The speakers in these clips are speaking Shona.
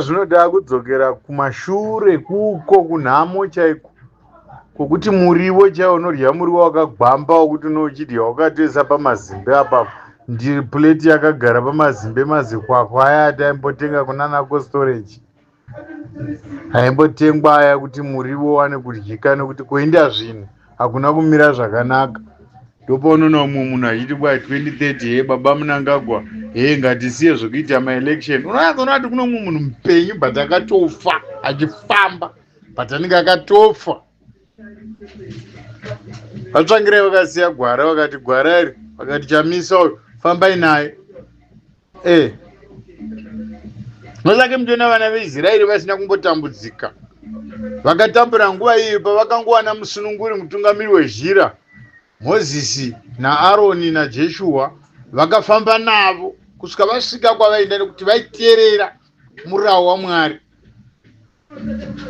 zvino taakudzokera kumashure kuko kunhamo chaiko kwokuti muriwo chaiwo unorya muriwo wakagwamba wokuti unochidya wakatoisa pamazimbe apa ndiri plate yakagara pamazimbe mazikwakwa aya ataimbotenga kunana costorage aimbotengwa aya kuti muriwo wane kudyika nekuti kuenda zvinhu hakuna kumira zvakanaka ndopaunoona umwe munhu achiti kwa 2030 he baba munangagwa he ngatisiye zvekuita maelection unonyatsoona kuti kune umwe munhu mupenyu but akatofa achifamba but anenge akatofa vatsvangirai vakasiya gwara vakati gwara iri vakati chamisa uyu fambai naye e eh. nosake mutoona vana veisraeri vasina kumbotambudzika vakatambura nguva iyo pavakangowana musununguri mutungamiri wezhira mozisi naaroni najeshuwa vakafamba navo kusvika vasvika kwavaenda nekuti vaiteerera murawo wamwari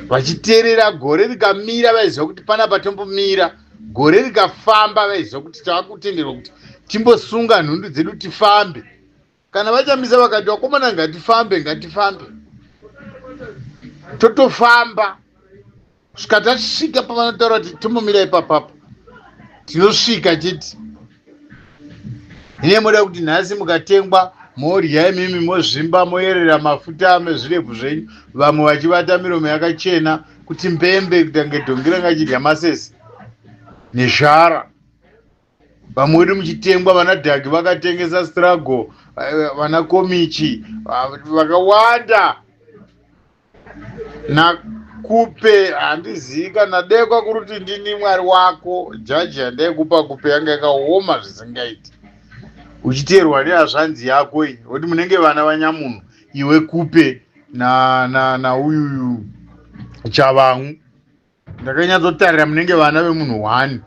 vachiteerera gore rikamira vaiziva kuti panapa tombomira gore rikafamba vaiziva kuti tava kutenderwa kuti timbosunga nhundu dzedu tifambe kana vachamisa vakati vakomana ngatifambe ngatifambe totofamba kusvika tasvika pavanotaura kuti tombomira ipapapa tinosvika chiti ine moda kuti nhasi mukatengwa modya imimi mozvimba moyerera mafuta mezvirebvu zvenyu vamwe vachivata miromo yakachena kuti mbembe kutange dhongi ranga chidya masese nezhara vamwe wedu muchitengwa vana dhagi vakatengesa struggle eh, vana komichi vakawanda nakupe handizivi kana dai kwakuri kuti ndini mwari wako jaji yandaikupa kupe yanga yakaoma zvisingaiti uchiteerwa nehazvanzi yako iyi woti munenge vana vanyamunhu iwe kupe nauyuyu na, na chavangu ndakanyatsotarira munenge vana vemunhu one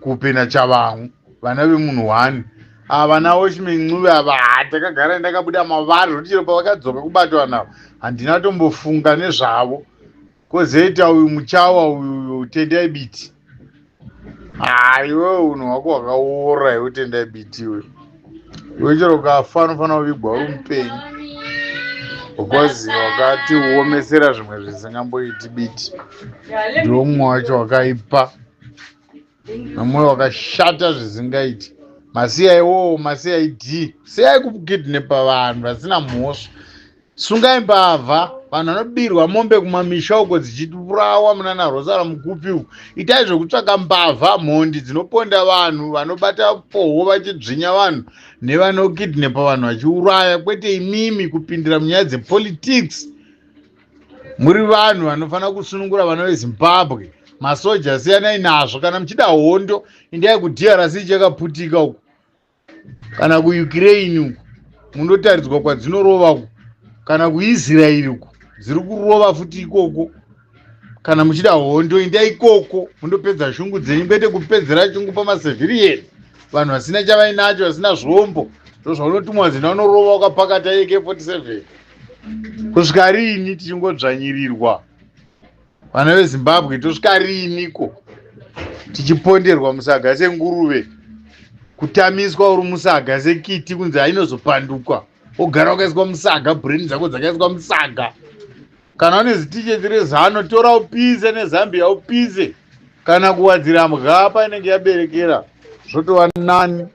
kupe nachavangu vana vemunhu one ava vana watchman ncube ava takagara ndakabuda mavari zvekuti chero pavakadzoka kubatwa navo handina tombofunga nezvavo kozoita uyu muchawa uyu tendai biti haa iwewe unhu hwako hwakaora iwe tendai biti iwe iwe chero ukafa unofanira kuvigwa uri mupenyu because wakatiomesera zvimwe zvisingamboiti biti ndiwo mumwe wacho wakaipa nomwoyo wakashata zvisingaiti masiya iwowo masiya id siyai kukidnepa vanhu vasina mhosva Sungai mbavha, vanhu vanobirwa mombe kumamisha uko dzichiurawa munana Rosara Mukupi uko. Itai zvekutsvaka mbavha, mhondi dzinoponda vanhu, vanobata poho vachidzvinya vanhu nevanokidnepa vanhu vachiuraya, kwete imimi kupindira munyaya dzepolitics. Muri vanhu vanofanira kusunungura vana veZimbabwe. Masoja siyanai nazvo, kana muchida hondo indai kuDRC chakaputika uko. kana kuukraine uku munotaridzwa kwadzinorova uku kana kuisraeri uku dziri kurova futi ikoko kana muchida hondo inda ikoko mundopedza shungu dzenyu kwete kupedzera shungu pamasevhiriyeni vanhu vasina chavainacho vasina zvombo ndozvaunotumwa zina unorova wakapakata ak 47 kusvika riini tichingodzvanyirirwa vana vezimbabwe tosvika riiniko tichiponderwa musaga senguruve kutamiswa uri musaga sekiti kunzi hainozopanduka wogara wakaiswa musaga brain dzako dzakaiswa musaga kana une ziticheti rezano tora upise nezambia upise kana kuwadzira mbwa painenge yaberekera zvotova nani.